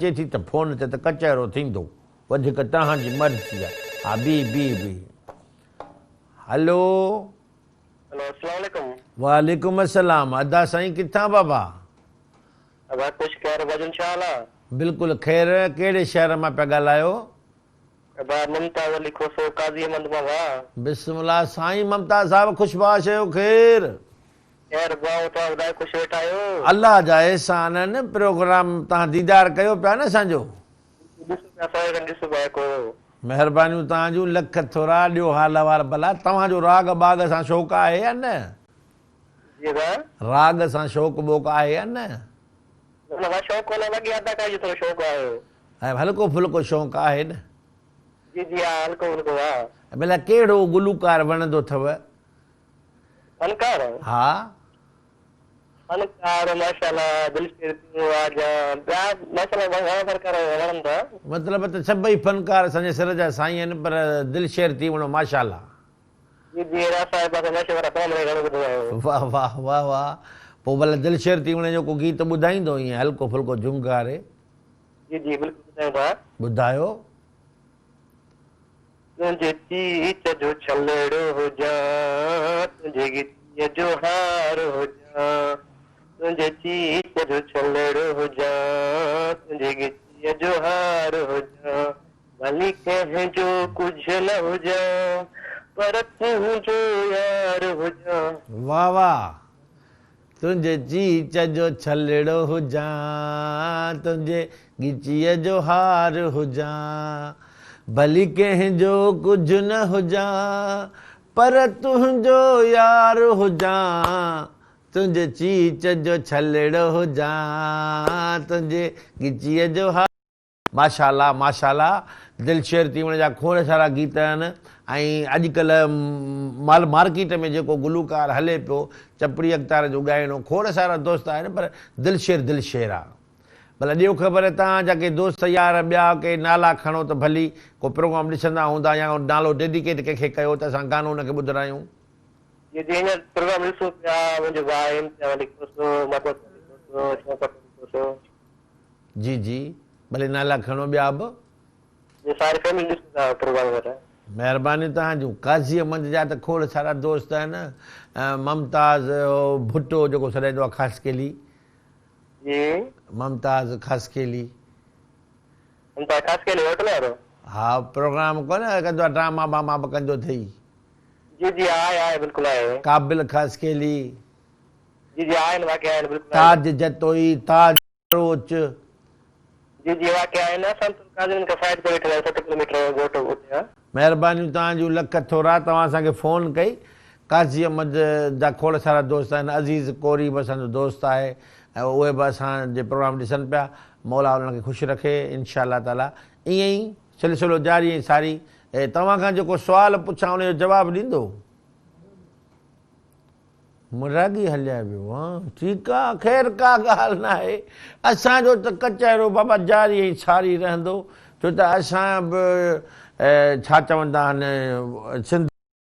اچي ٿي ته فون تي ته ڪچهرو ٿيندو وڌيڪ توهان جي مرضي آ ها بيهه بيهه بيهه هلو. هلو اسلام عليڪم. وعليڪم السلام ادا سائين ڪٿان بابا. ادا خوش خير ڀڄن ڇا حال آ. بلڪل خير ڪهڙي شهر مان پيا ڳالهايو. ادا ممتاز علي کوسو قاضي احمد مان ڀاء. بسم الله سائين ممتاز صاحب خوش باش آهيو خير. خير ڀاء توهان ٻڌايو خوش ويٺا آهيو. الله جا احسان آهن پروگرام توهان ديدار ڪيو پيا نه اسان جو. ڏسو پيا سوين کن ڏسو پيا ڪو. مهربانيون توهان جون لک ٿورا ڏيو حال احوال ڀلا توهان جو راڳ ٻاڳ سان شوق آهي يا نه. جي ادا. راڳ سان شوق ٻوق آهي يا نه. نه نه شوق ڪونهي باقي اداڪاري جو ٿورو شوق آهي. ۽ هلڪو ڦلڪو شوق آهي نه. جي جي ها هلڪو ڦلڪو ها. ڀلا ڪهڙو گلوڪار وڻندو اٿو. فنڪار؟ ها. فنڪار ماشاءالله دلشير تيون آ جا ٻيا ماشاءالله گهڻا فنڪار وڻن ٿا. مطلب ته سڀئي فنڪار اسان جي سر جا سائين آهن پر دلشير تيوڻو ماشاءالله. جي جي اهڙا صاحب اسان نشي وارا تمام گهڻو ٻڌندا آهيون. واه واه واه واه پوء ڀلا دلشير تيوڻي جو ڪو گيت ٻڌائيندو ائين هلڪو ڦلڪو جهونگاري. جي جي بلڪل ٻڌايون ٿا. ٻڌايو. تنهنجي چيچ جو ڇلڙو هجان، تنهنجي ڳچيء جو هار هجان، تنهنجي چيچ جو ڇلڙو هجان، تنهنجي ڳچيء جو هار هجان، ڀلي ڪنهن جو ڪجهه نه هجان، پر تنهنجو يار هجان. واه واه تنهنجي چيچ جو ڇلڙو هجان، تنهنجي ڳچيء جو هار هجان، ڀلي ڪنهن جو ڪجهه نه هجان، پر تنهنجو يار هجان، تنهنجي چيچ جو ڇلڙو هجان، تنهنجي ڳچيء جو هار. ماشاءالله ماشاءالله دل شير تيوڻ جا کوڙ سارا گيت آهن ۽ اڄڪلهه مال مارڪيٽ ۾ جيڪو گلوڪار هلي پيو چپڙي اختار جو ڳائڻو کوڙ سارا دوست آهن پر دل شير دل شير آ ڀلا ڏيو خبر توهان جا ڪي دوست يار ٻيا ڪي نالا کڻو ته ڀلي ڪو پروگرام ڏسندا هوندا يا نالو ڊيڊيڪيٽ ڪنهن کي ڪيو ته اسان گانو ان کي ٻڌرايون. جي جي هينئر پروگرام ڏسون پيا منهنجو ڀاء امتياز علي کوسو مدد علي کوسو شوڪت علي کوسو. جي جي ڀلي نالا کڻو ٻيا به. جي ساري فيملي ڏسون ٿا پروگرام وغيره. مهربانيون توهان جون. قاضي احمد جا ته کوڙ سارا دوست آهن ممتاز ڀٽو جيڪو سڏائيندو آهي خاصخيلي. جي. ممتاز خاصخيلي. ممتاز خاصخيلي هوٽل وارو. ها پروگرام ڪونه ڪندو آهي ڊراما باما به ڪندو اٿئي. جي جي آهي آهي بلڪل آهي. قابل خاصخيلي. جي جي آهن واقعي آهن بلڪل آهن. تاج جتوئي، تاج ٻروچ. جي جي واقعي آهن اسان ته قاضين کان سائيڊ تي ويٺل آهيون 60 ڪلوميٽر ڳوٺ اتي آ. مهربانيون توهان جون لک ٿورا توهان اسان کي فون ڪئي قاضي احمد جا کوڙ سارا دوست آهن عزيز ڪوري به اسان جو دوست آهي ۽ اهي به اسان جي پروگرام ڏسن پيا مولا انهن کي خوش رکي انشاء الله تعالي ائين ئي سلسلو جاري ۽ ساري توهان کان جيڪو سوال پڇان ان جو جواب ڏيندو. مراڳي هليا ويو ها ٺيڪ آ خير ڪا ڳالهه ناهي اسان جو ته ڪچهرو بابا جاري ۽ ساري رهندو ڇو ته اسان به ڇا چوندا آهن سنڌ.